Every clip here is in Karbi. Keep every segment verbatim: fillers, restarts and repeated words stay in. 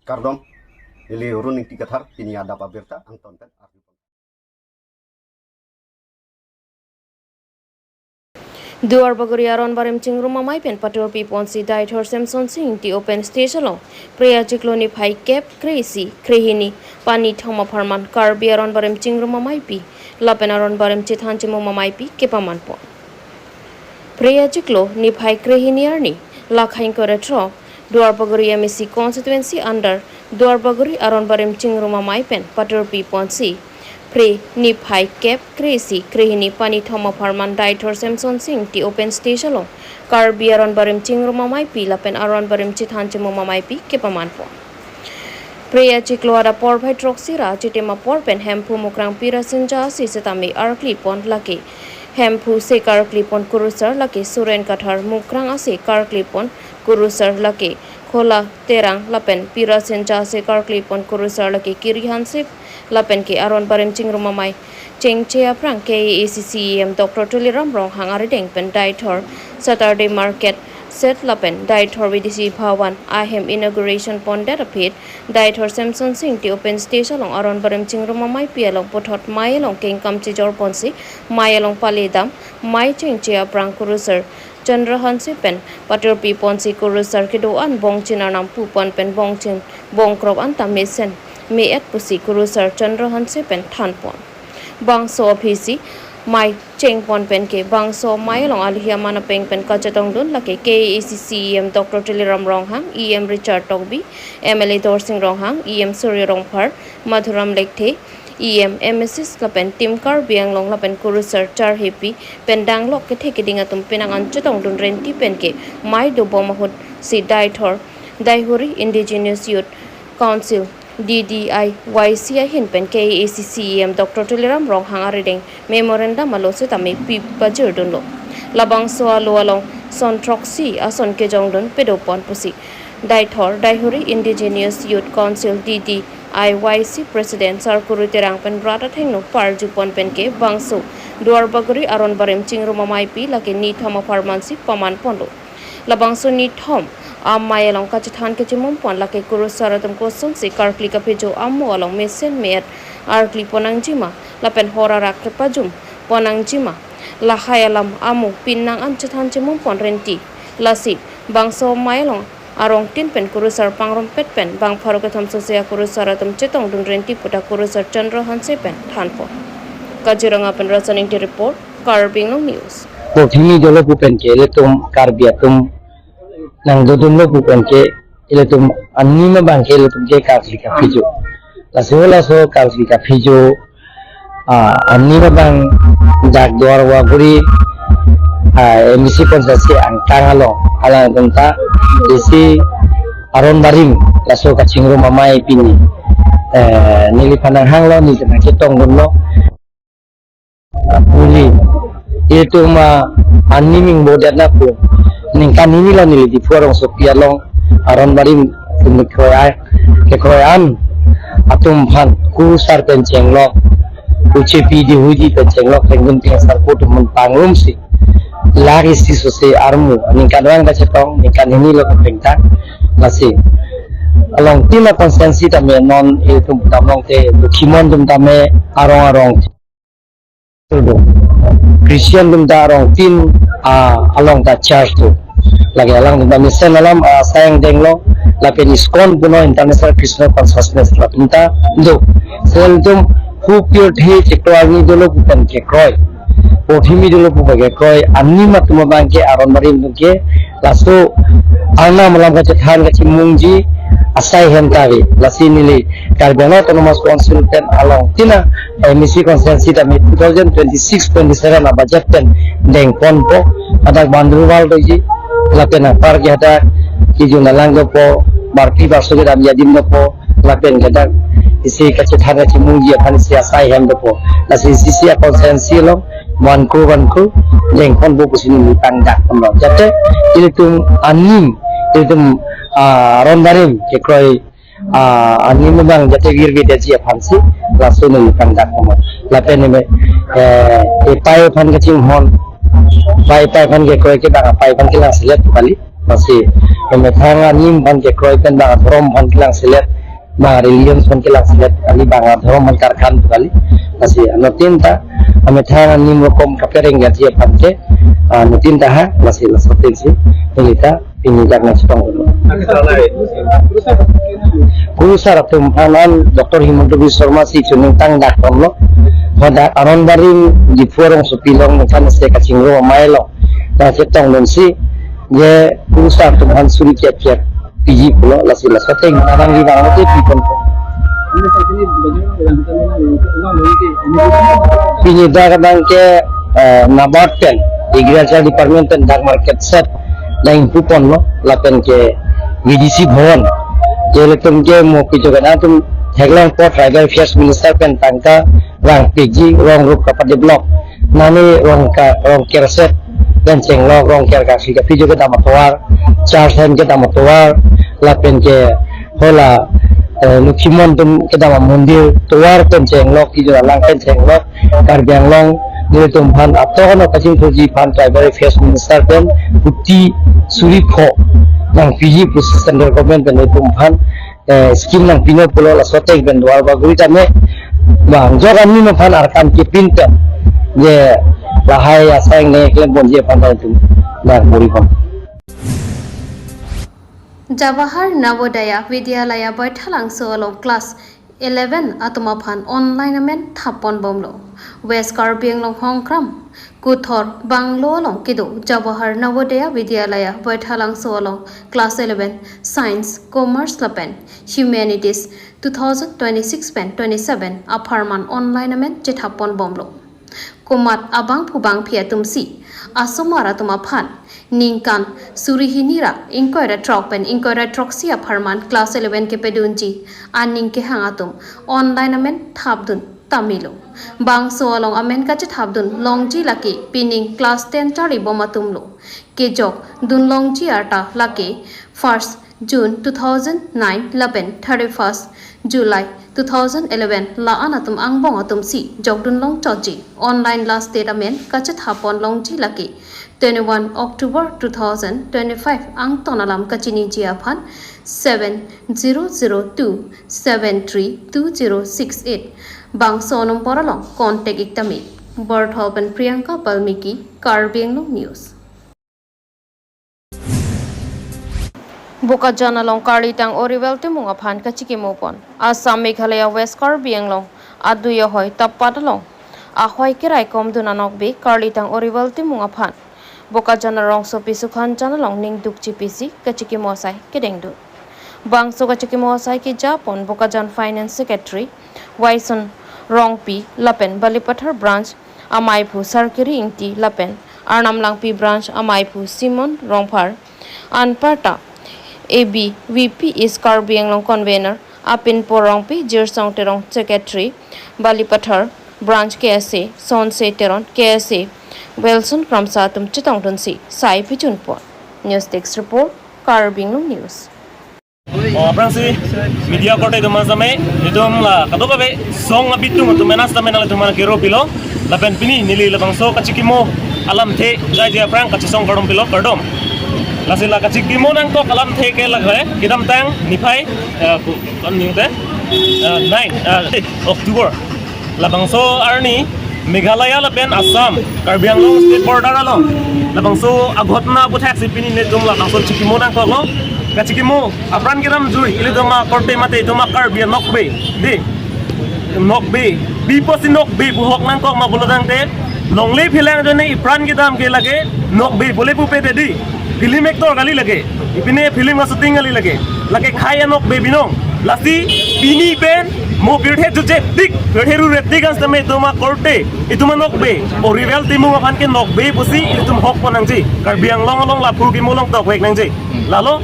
Kardom, neli Run Ingti Kathar, pini adap abirta angton pen arju. Duarbagori Aron Barim Chingrum Amei pen paturpi ponsi Deithor Semson Sing Ingti open stage along Phre achiklo niphai kep kre-isi krehini Pani Thom apharman Karbi Aron Barim Chingrum Ameipi lapen Aron Barim Chethan Chemum Ameipi kepaman pon. Phre achiklo niphai krehini arni, lakhai ingkoi ra throk, Duarbagori M A C constituency under Duarbagori Aron Barim Chingrum Amei pen paturpi ponsi Phre niphai kep kre-isi krehini Pani Thom apharman Deithor Semson Sing Ingti open stage along Karbi Aron Barim Chingrum Ameipi lapen Aron Barim Chethan Chemum Ameipi kepaman pon. Phre achiklo adap porphai throksi ra chitim apor pen Hemphu Mukrang Pirasinja ase setame arkli pon lake Hemphu ase karkli pon kurusar, lake Suren Kathar Mukrang ase karkli pon kurusar, lake Khola Terang lapen Pirasinja ase karkli pon kurusar, lake Kiri Hanse lapen ke Aron Barim Chingrum Amei chengche aphrang K A A C C E M Doctor Tuliram Ronghang arideng pen Deithor Saturday Market shed lapen Deithor V D C Bhawan ahem inauguration pondet aphi Deithor Semson Sing Ingti open stage along Aron Barim Chingrum Ameipi along puthot mei along kengkam chejor ponsi mei along pale dam, mei chengche aphrang kurusar Chandra Hanse pen paturpi ponsi kurusar kedo-an bongchin arnam pu pon pen bongchin bongkrok anta mesen me-et pusi kurusar Chandra Hanse pen than pon. Bangso aphisi mei cheng pon pen ke bangso mei along alohi aman apeng pen kachetongdun lake K A A C C E M Doctor Tuliram Ronghang, E M Richard Tokbi, M L A Dorsing Ronghang, E M Surya Rongphar, Madhuram Lekthe, E M, M A Cs lapen Team Karbi Anglong lapen kurusar charhepi pen danglok kethe keding atum penang an chetongdun renti pen ke mei dobom ahut si Deithor Daihuri Indigenous Youth Council D D I Y C ahin pen K A A C C E M Doctor Tuliram Ronghang arideng memorandum alo setame pi pajirdunlo. Labangso alo along son throksi ason kejongdun pedo pon pusi Deithor Daihuri Indigenous Youth Council D D I Y C President Sarkuri Terang pen rat athengno parju pon pen ke bangso Duarbagori Aron Barim Chingrum Ameipi lake nithom apharman si paman ponlo. Labangso nithom amei along kachethan kechemum pon lake kurusar atum kosonsi karkli kaphejo amo along mesen me-et arkli pon nangjima lapen hor arak kepajum pon nangjima, lahai alam amo penang an chethan chemum pon renti. Lasi bangso mei along arongtin pen kurusar pangrumpet pen bang pharo kethom sose akurusar atum chetongdun renti pu ta kurusar Chandra Hanse pen than pon. Kaziranga pen Rasan Ingti report, Karbi Anglong News. Prothimi dolo pu pen ke ilitum Karbi atum nangdodunlo pu pen ke ilitum anima abang ke ilitum ke karkli kaphejo. Laso laso karkli kaphejo, ah, anima abang dak Duarbagori, ah, M A C constituency angkang along alangtum ta isi Aron Barim laso kachingrum amei pini, eh, neliphan nanghanglo, neli ta nangchetongdunlo. Puli, itum, ah, animi ingbodet na pu. Ningkan hini lo neli Diphu arongsopi along Aron Barim atum kekroi a-, kekroi an atum aphan kurusar pen chenglok, uchepi dihudi pen chenglok, pengdun tingsar pu atum aphan pangrumsi, lake isi sose armu ningkan vang kachetong, ningkan hini lo kepengtang. Lasi alongtin a-constituency tame non itum damlong te, Dukhimon atum tame arong arong Christian atum ta arongtin, ah, along ta church do. Lake alangtum ta mesen alam, ah, asai angdeng lo, lapen ISKCON puno International Krishna Consciousness latum ta do. Sel atum hu pirthe chekroi arni dolo pu pen kekroi, prothimi dolo pu pen kekroi, anima atum abang ke Aron Barim atum ke laso arnam alam kachethan kachemungji asai ahem ta ave. Lasi neli Karbi Anglong Autonomous Council pen alongtin a M A C constituency tame two thousand twenty-six twenty-seven a-budget pen dengponpo, hadak boundary wall doji, lapen apar ke hadak kejun alang dopo, barpi barso kedam adim dopo, lapen hadak isi kachethan kachemungji aphan isi asai ahem dopo. Lasi isi isi a-constituency along vanku vanku dengponpo pusi neli pangdak ponlo. Jate ilitum anim, ilitum, ah, Aron Barim kekroi, ah, anim abang jate virvidetji aphansi laso neli pangdak ponlo. Lapen neli, eh, epai aphan kachinghon, pai pai aphan kekroi ke bang apai aphan kelang selet kali. Lasi amethang anim aphan kekroi pen bang adhorom aphan kelangselet, bang religion aphan kelangselet, kali bang adhorom aphan karkhan kali. Lasi anuttin ta amethang anim rokom kapereng gaji aphan ke, ah, anuttin ta ha, lasi laso tin si neli ta pini dak nangchetong. Kurusar atum aphan an Doctor Himanta Biswa Sarma si chuningtang dak ponlo. Hadak Aron Barim Diphu arongsopi along nangkhan se kachingrum amei along nangchetongdun si, je kurusar atum aphan suri kep kep piji pulo, lasi laso ateng arang ri bang te pi ponpo. Pini dak abang ke, eh, NABARD pen, Agriculture Department pen dak market shed dang ingpu ponlo, lapen ke V D C Bhawan. Ke ilitum ke mo pijok atum theklongpo, Tribal Affairs Minister pen tangka vangpikji, rong rup kapadevelop. Nani rong ka, rong kerset pen chenglok, rong ker kaksi kapijok kedam atovar, church hem kedam atovar, lapen ke hala, eh, Lokhimon atum kedam amondir tovar pen chenglok, kejor alang pen chenglok, Karbi Anglong nelitum aphan ato ano kachingthurji aphan Tribal Affairs Minister pen kuti suri pho nangpiji pusi central government pen nelitum aphan, eh, scheme nangpinon pulo, laso ateng pen duar baguri tame bang jok anim aphan arkam kepin pen je lahai asai ne klem ponji aphan nelitum dak buri pon. Jawahar Navodaya Vidyalaya Baithalangso along class eleven atum aphan online amen thap ponbomlo. West Karbi Anglong Hongkram Kuthor Banglo along kedo Jawahar Navodaya Vidyalaya Baithalangso along class eleven Science, Commerce lapen Humanities two thousand twenty-six pen twenty-seven apharman online amen chethap ponbomlo. Komat abangphu bangphi atum si asomar atum aphan ningkan suri hini ra ingkoi ra throk pen ingkoi ra throksi apharman class eleven kepedunji aning kehang atum online amen thapdun tamilo. Bangso along amen kachethapdun longji lake pining class ten charlibom atumlo. Kejokdun longji arta lake first June two thousand nine lapen thirty-first July two thousand eleven la-an atum angbong atum si jokdun longchotji. Online last date amen kachethap pon longji lake twenty-one October two thousand twenty-five angton alam kachiniji aphan seven zero zero two seven three two zero six eight bangso number along contact ik tame. Borthol pen Priyanka Balmiki, Karbi Anglong News. Bokajan along karlitang Oriwel Timung aphan kachikimo pon. Assam Meghalaya West Karbi Anglong adui ahoi Tappat along ahoi keraikomdun anokbe karlitang Oriwel Timung aphan Bokajan arongsopi Sukhanjan along ningduk chipisi kachikimo asai kedengdun. Bangso kachikimo asai keja pon Bokajan Finance Secretary Waison Rongpi lapen Balipathar Branch amaiphu Sarkiri Ingti lapen Arnam Langpi Branch amaiphu Simon Rongphar, anparta A B V P East Karbi Anglong Convener Apinpo Rongpi, Jirsong Terong Secretary Balipathar Branch K S A, Sonse Teron K S A, Wilson Kramsa atum chetongdunsi sai pichun pon. News Desk Report, Karbi Anglong News. Oh, aphrangsi media korte atum asame, itum la kadokave song abitung atum menas ta menal itum mana kero pilo, lapen pini neli labangso kachikimo alamthe jai jai aphrang kachesong kardom pilo, kardom. Lasi la kachikimo nangkok alamthe ke lake kedamtang niphai, eh, ku-, kon ning te? Eh, nine, eh, October. Labangso arni Meghalaya lapen Assam, Karbi Anglong state border along labangso aghotona aputhaksi pini nelitum labangso chikimo nangkoklo. Kachikimo apran kedamjui ilitum akorte mate itum a-Karbi anokbe, dei. Nokbe, pi apotsi nokbe pu hok nangkok ma pulo tangte, longle phelang ajoine ipran kedam ke lake nokbe pule pupe te dei. Film actor kali lake. Ipine film ka shooting kali lake. Lake khei anokbe binong. Lasi pini pen mo pirthe jutje tik, pirthe rure tik an setame itum akorte, itum anokbe Oriwel Timung aphan ke nokbe pusi itum hok pon nangji. Karbi Anglong along lapu kimo along tokvek nangji. Lalo,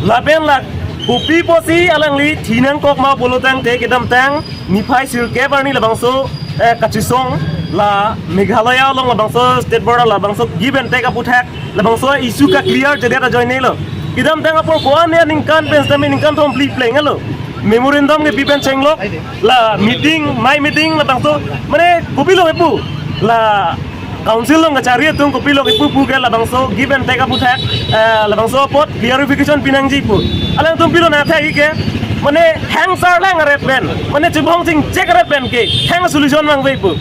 lapen la kopi apotsi alangli thi nangkok ma pulo tangte kedamtang niphai sirkep arni labangso, eh, kachesong la Meghalaya along labangso state border labangso give and take aputhak labangso issue ka-clear jedet ajoinelo. Kedamtang apor ko-an ya ningkan pen setame ningkan thom phli plenglo. Memorandum kepi pen chenglok la meeting, mai meeting labangso mane kopilo epu la Council along kachari atum kopilo kipu pu ke labangso give and take aputhak, eh, labangso apot clarification pinangji pu. Alangtum pilo nangthek ke, mane hangsar lang aret pen, mane chibong chingchek aret pen ke hang solution vangve pu.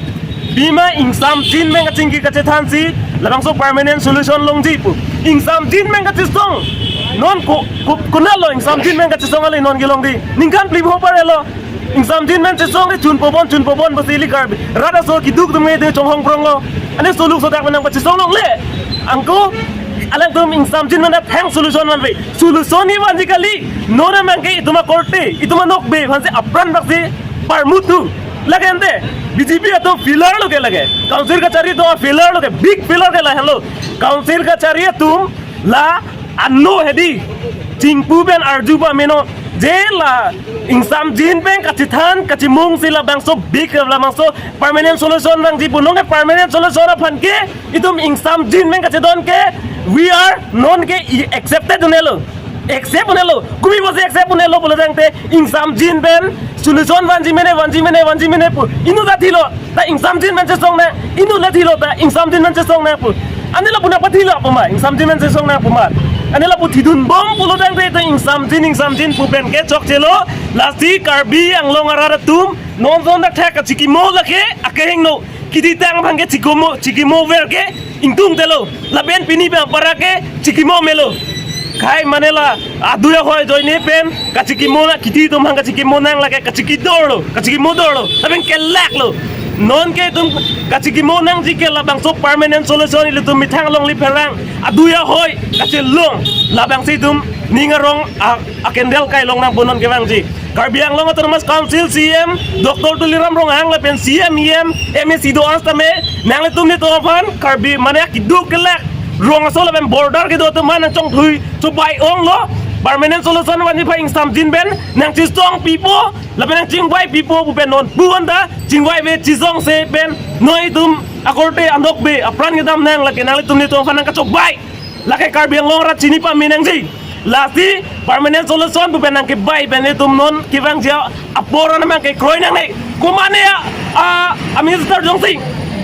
Pima ingsamjin pen kachingki kachethansi labangso permanent solution longji pu. Ingsamjin pen kachesong, non ko, ko, konatlo ingsamjin pen kachesong ale non kelong di. Ningkan phli bho parelo. Ingsamjin pen chesong ke chun pobon, chun pobon basi ili Karbi rat aso keduk atum ke chonghong prong lo. Ane soluk sodak pen nangpachesong longle. Anke alangtum ingsamjin pen thang solution vanve. Solution ni vanji kali. Non amang ke itum akorte, itum anokbe, vansi apran baksi parmutu. Lake ante, B J P atum failure lo ke lake. Council kachari atum failure lo ke, big failure ke lahenlo. Council kachari atum la ano hedi. Chingpu pen arju pameno. Je la ingsamjin pen kachethan, kachemungsi labangso big, labangso permanent solution vangji pu, non ke permanent solution aphan ke itum ingsamjin pen kachedon ke, we are non ke i accepted unelo. Accept unelo. Kopi pusi accept unelo pulo tangte, ingsamjin pen solution vanji mene, vanji mene, vanji mene pu. Inut ta thilo, ta ingsamjin pen chesong nang. Inut ta thilo, ta ingsamjin pen chesong nang pu. Ane lapu nangpathilo pu ma, ingsamjin pen chesong nang pu ma. Ane lapu thidun bom pulo tangte, ta ingsamjin, ingsamjin pu pen ke chokchelo. Lasi Karbi Anglong arat atum, non jon dak thak kachikimo lake akehingno. Kidi tang bang ke chikimo, chikimo ver ke ingtungtelo. Lapen pini pen para ke chikimo melo. Khai mane la adui ahoi ajoine pen kachikimo na, kidi atum bang kachikimo nang lake, kachiki dorlo, kachikimo dorlo. Lapen kelaklo. Non ke itum kachikimo nangji ke labangso permanent solution ilitum methang along lipherang. Adui ahoi kachelong. Labangsi itum ning arong a, a candle kai long nangpo non kevangji. Karbi Anglong Autonomous Council C E M Doctor Tuliram Ronghang lapen C E M, E M, M A C do-an setame, nanglitum netum aphan Karbi mane keduk kelak rong aso lapen border kedo atum aphan nangchongthui chobai onglo. Permanent solution vanji aphan ingsamjin pen nangchesong pipo lapen nangchingvai pipo pu pen non pu anta chingvaive, chesongse pen non itum akorte anokbe apran kedam nang, lake nanglitum netum aphan nangkachobai. Lake Karbi Anglong arat chini pame nangji. Lasi permanent solution pu pen nangkebai pen itum non kevangji apor an amang kekroi nangne. Komane a, a, a minister jongsi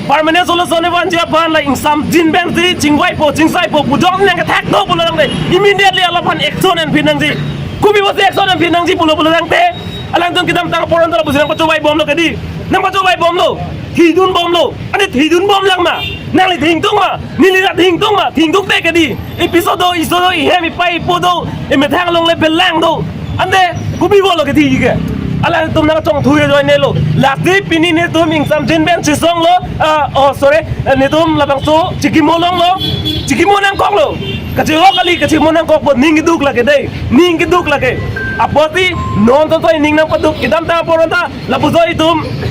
permanent solution vanji aphan la ingsamjin pensi chingvaipo, chingsaipo pu jong nangkethak do pulo tangte, immediately alaphan action enphi nangji. Kopi pusi action enphi nangji pulo pulo tangte, alangtum kedamtang apor an ta lapusi nangpachobai bomlo kedi. Nangpachobai bomlo. Thidun bomlo. Ane thidun bom lang ma. Nangli thingtung ma. Neli ta thingtung ma. Thingtung te kedi. Ipi so do, iso do, ihem ipai ipo do, imethang along le belang do. Ante kopi bolo kedi ke. Alangtum nangchongthui ajoinelo. Lasi pini netum ingsamjin pen chesonglo. Ah, oh, sorry. Eh, netum labangso chikimo longlo. Chikimo nangkoklo. Kachihok kali, kachikimo nangkokpo, ning keduk lake dei. Ning keduk lake. Apotsi non to to ning nangpaduk kedamtang apor anta lapuson itum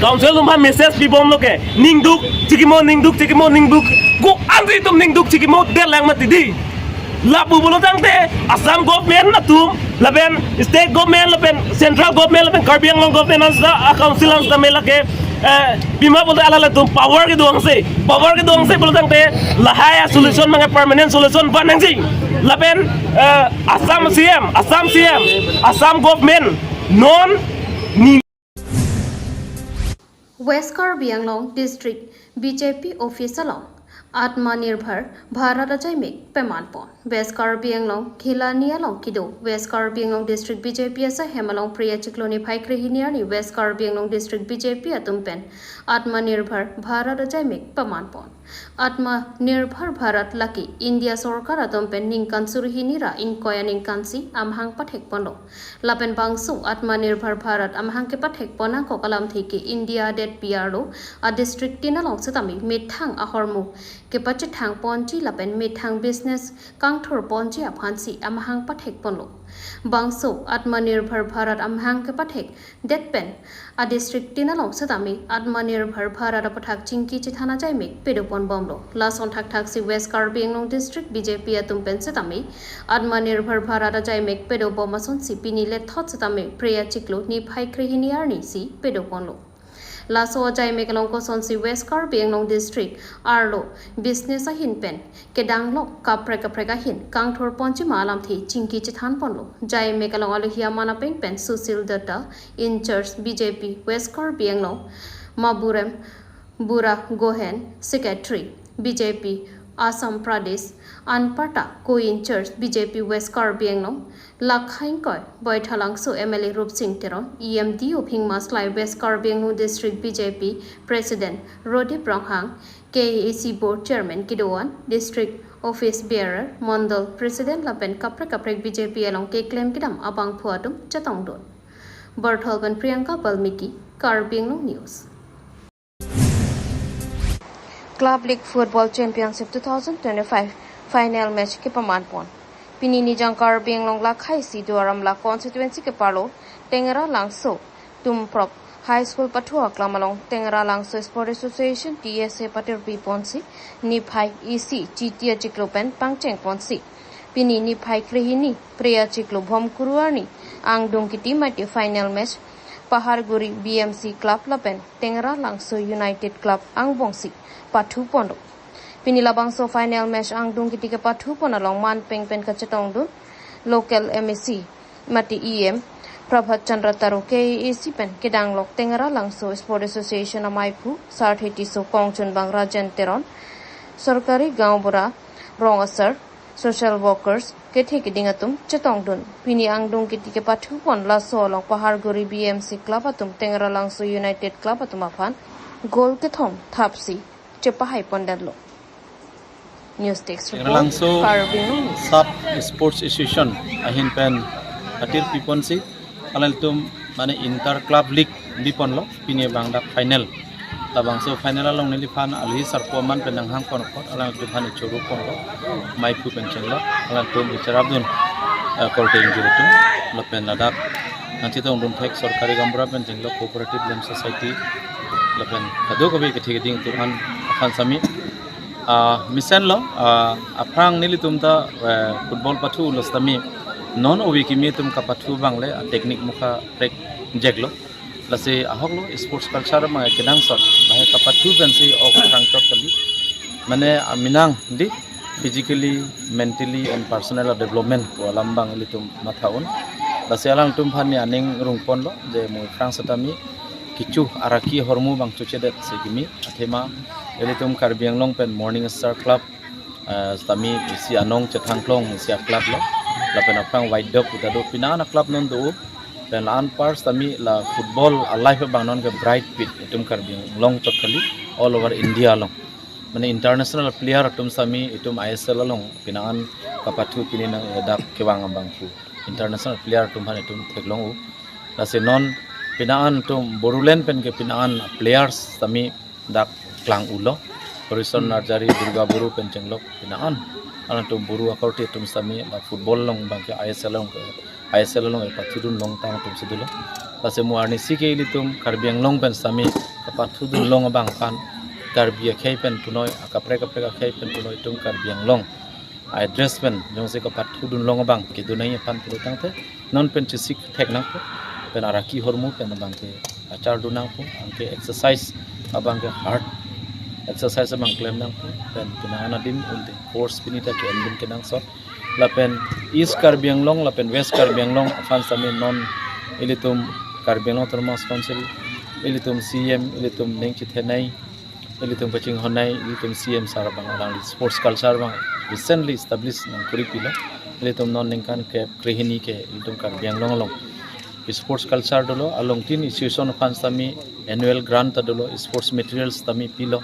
Council atum aphan message pibomlo ke, ning duk chikimo, ning duk chikimo, ning duk. Ko-ansi itum ning duk chikimo det lang mati di. Lapu pulo tangte Assam government atum lapen state government lapen central government lapen Karbi Anglong government an seta, a council an setame lake, eh, pima pulote alangtum power kedo angse, power kedo angse pulo tangte lahai a solution mane permanent solution van nangji. Lapen, eh, Assam C M, Assam C M, Assam government non ni West Karbi Anglong District B J P Office along Atmanirbhar Bharat ajaimek pemanpon. West Karbi Anglong Khilani along kedo West Karbi Anglong District B J P asaihem along Phre achiklo niphai krehini arni West Karbi Anglong District B J P atum pen Atmanirbhar Bharat ajaimek pemanpon. Atmanirbhar Bharat lake India Sorkar atum pen ningkan suri hini ra ingkoi aningkan si amahang pathekponlo. Lapen bangso Atmanirbhar Bharat amahang kepathekpon nangkok alamthe ke India adet pi arlo a district tin along setame methang ahormu kepachethangponji lapen methang business kangthurponji aphansi amahang pathekponlo. Bangso Atmanirbhar Bharat amahang kepathek det pen a district tin along setame Atmanirbhar Bharat aputhak chingki chethan ajaimek pedoponbomlo. Lason thakthaksi West Karbi Anglong District B J P atum pen setame Atmanirbhar Bharat ajaimek pedobom asonsi pini lethot setame Phre achiklo niphai krehini arni si pedoponlo. Laso ajaimek along kosonsi West Karbi Anglong District arlo business ahin pen kedanglok kaprek kaprek ahin kangthurponji ma alamthe chingki chethanponlo. Ajaimek along alohi aman apeng pen Sushil Datta, in charge B J P West Karbi Anglong, Maburem Bura Gohen, Secretary, B J P Assam Pradesh, anparta co-in-charge B J P West Karbi Anglong, Lakha Ingkoi, Baithalangso M L A Rupsing Teron, E M D O Phingmaslai, West Karbi Anglong District B J P President Rodip Ronghang, K A A C Board Chairman kedo-an, District Office Bearer, Mondol President lapen kaprek kaprek B J P along keklem kedam abangphu atum chetongdun. Barthol pen Priyanka Balmiki, Karbi Anglong News. Club League Football Championship two thousand twenty-five final match kepaman pon. Pini nijang Karbi Anglong Lakha isi Duar Amla constituency keparlo Tengralangso Tumprop High School pathu aklam along Tengralangso Sport Association, T S A, patirpi ponsi niphai isi Chiti achiklo pen pangcheng ponsi pini niphai krehini Phre achiklo Bhomkuru arni angdung kiti mate final match Paharguri B M C Club lapen Tengralangso United Club angbongsi pathu ponlo. Pini labangso final match angdung kiti kepathu pon along manpeng pen kachetongdun local M A C mate E M Prabhat Chandra Taro, K A A C pen kedanglok Tengralangso Sport Association amaiphu Sarthe Tisso, kongchunbang Rajen Teron, Sorkari Gaonbura, rong asar, social workers, kethe keding atum chetongdun. Pini angdung kiti kepathu pon laso along Paharguri B M C Club atum Tengralangso United Club atum aphan goal kethom thapsi chepahai pondetlo. News Desk Report, Tengralangso Karbi News. Sub Sports Association ahin pen patirpi ponsi alanglitum mane Inter Club League bi ponlo, pini abang dak final. Labangso final along neliphan alhi sarpo aman pen nanghang pon apot alanglitum aphan ichoro ponlo, maiphu pen chenglok, alanglitum icherapdun, eh, korte ingjir atum, lapen ladak nangchetongdun thek Sorkari Gaonbura pen chenglok, Cooperative Land Society, lapen kadokave kethe keding atum an aphan sami, ah, mesenlo, ah, aphrang nelitum ta, eh, football pathu lo setame non ove kimi atum kapathu abang le, ah, technique mukha prek jeklo. Lasi ahok lo sports culture abang kenangsot, lahai kapathu pensi ok aphrang chot kali. Mane, ah, menang di physically, mentally and personal development pu alam abang ilitum matha un. Lasi alangtum aphan ne aning rung ponlo je mo aphrang setame kecho araki ahormu abang chochedet si kimi athema ilitum Karbi Anglong pen Morning Star Club, eh, setame isi anong chethang klong isi a-club lo. Lapen aphrang White Dove puta do, pini an a-club non do. Pen la-anpar setame la football a-life abang non ke bright pit itum Karbi Anglong chot kali, all over India along. Mane international player atum setame itum I S L along pini an kapathu pini nang dak kevang abangphu. International player atum aphan itum theklong u. Lasi non pini an itum Boruland pen ke pini an players setame dak klang ulo. Harison Narjari, Durga Boro pen chenglok pini an. Alangtum Boro akorte atum setame la football along abang ke I S L along ke, I S L along ke pathudun longtang atum si dolo. Lasi mo arnisi ke ilitum Karbi Anglong pen setame kapathudun long abang aphan Karbi akhei pen punoi, akaprek kaprek akhei pen punoi itum Karbi Anglong a-dress pen jongsi kapathudun long abang kedun nangji aphan pulo tangte non pen chesik thek nangpo, pen araki ahormu pen abang ke achar dun nangpo, anke exercise abang ke hard exercise abang klem nangpo, pen pini an adim unte course pini ta ke-en dun kenangsot. Lapen East Karbi Anglong lapen West Karbi Anglong aphan setame non ilitum Karbi Anglong Autonomous Council, ilitum C E M, ilitum ningchethenei, ilitum kachinghonnei, ilitum C E M sir abang alangli sports culture abang recently establish nangkuri pilo. Ilitum non ningkan ke krehini ke ilitum Karbi Anglong along sports culture dolo, along tin institution aphan setame annual grant ta dolo, sports materials setame pilo.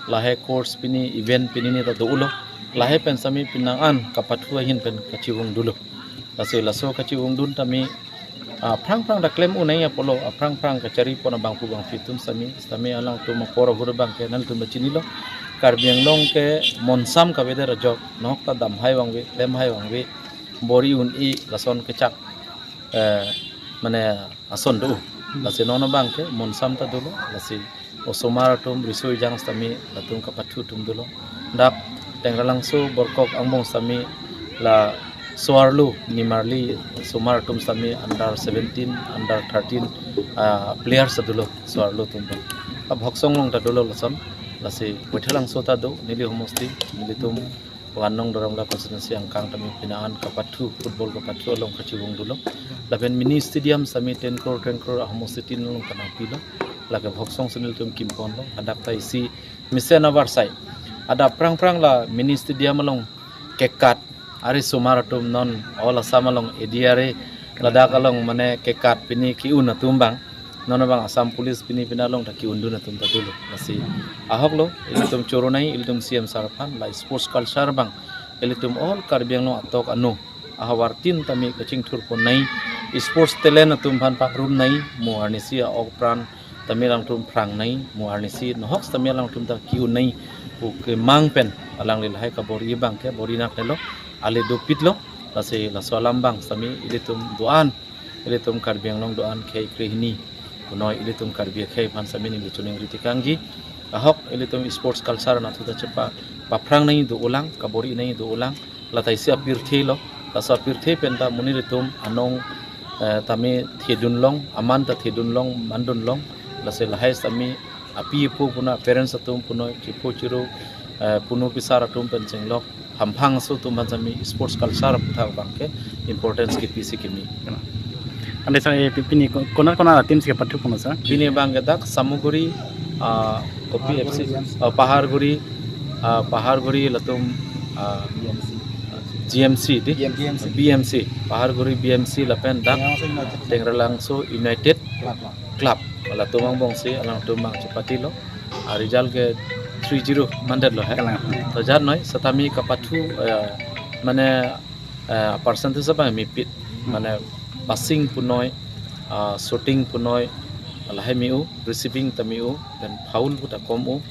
Lahai course pini event pini ni ta dolo. Lahai pen setame pini an kapathu ahin pen kachevung dolo. Lasi laso kachevung dun tame, ah, aphrang aphrang ta klem un nangji apotlo, aphrang aphrang kachari pon abangphu abangphi atum setame, setame alangtum apor ahut abang ke nangtum ta chinilo. Karbi Anglong ke monsam kavedet ajok, nok ta damhai vangve, klemhai vangve, bor-i un-e lason kechak, eh, mane ason do. Lasi non abang ke monsam ta dolo, lasi osomar atum riso ejang setame latum kapathu atum dolo. Dak Tengralangso Borkok angbong setame la so-arlo nimarli osomar atum setame under seventeen, under thirteen, ah, players ta dolo so-arlo atum pen. Abhoksong along ta dolo lason, lasi Baithalangso ta do, neli homosti, nelitum One Nong Duar Amla constituency angkang tame pini an kapathu, football kapathu along kachevung dolo. Lapen mini stadium setame ten crore, ten crore ahomosti tin along kanangpilo. Lake Bhoksong si nelitum kimponlo, hadak ta isi mesen avarsai. Adap prang prang la mini stadium along kekat, ari sumar atum non all Assam along A D R A ladak along mane kekat pini ki-un atum abang. Non abang Assam Police pini pina along ta ki-undun atum ta dolo. Lasi ahok lo, ilitum choro nangji, ilitum C M sir aphan, la sports culture abang ilitum all Karbi Anglong atok ano ahavar tin tame kachingthurpon nangji, sports talent atum aphan pakrum nangji, mo arnisi a-ok apran tame alangtum phrang nangji, mo arnisi nohok tame alangtum ta ki-un nangji pu kemang pen alangli lahai kabor-i abang ke bor-i nak nelo, ale dopik lo. Lasi laso alam abang tame ilitum do-an, ilitum Karbi Anglong do-an khei krehini punoi ilitum Karbi akhei aphan tame neli choningri tekangji. Ahok ilitum sports culture anatthu ta chepa paphrang nangji do-olang, kabor-i nangji do-olang, la ta isi apirthe lo. Laso apirthe pen ta monit atum anong, eh, tame thedun long, aman ta thedun long, mandun long. Lasi lahai tame api apo punoi, parents atum punoi, chipo chiro, eh, punu pisar atum pen chenglok, hamphang aso atum aphan tame sports culture aputhak abang ke importance kepi si kimi. Ante sir, eh, pi-, pini ko-, konat konat a-team si kepathu kono sir? Pini abang ke dak Samuguri, ah, kopi F C, ah, Paharguri, ah, Paharguri latum, ah, G M C di? B M C. B M C, Paharguri B M C lapen dak Tengrelangso United Club. Latum angbong si alangtum abang chepatilo. Ah, result ke three zero mandetlo he. Kalang. To jar noi, setame kapathu, eh, mane, eh, percentage abang mepik, mane passing punoi, ah, shooting punoi, lahai me-o, receiving ta me-o, pen foul pu ta kom-o,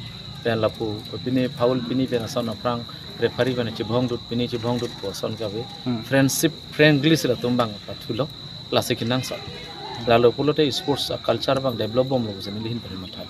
pen lapu, pini foul pini pen ason aphrang referee pen chibongdut, pini chibongdut pu ason kave. Hmm. Friendship, friendly si latum abang pathulo, lasi kenangsot. Lalo pulote sports culture abang develop bomlo pusi neli ahin pen matha.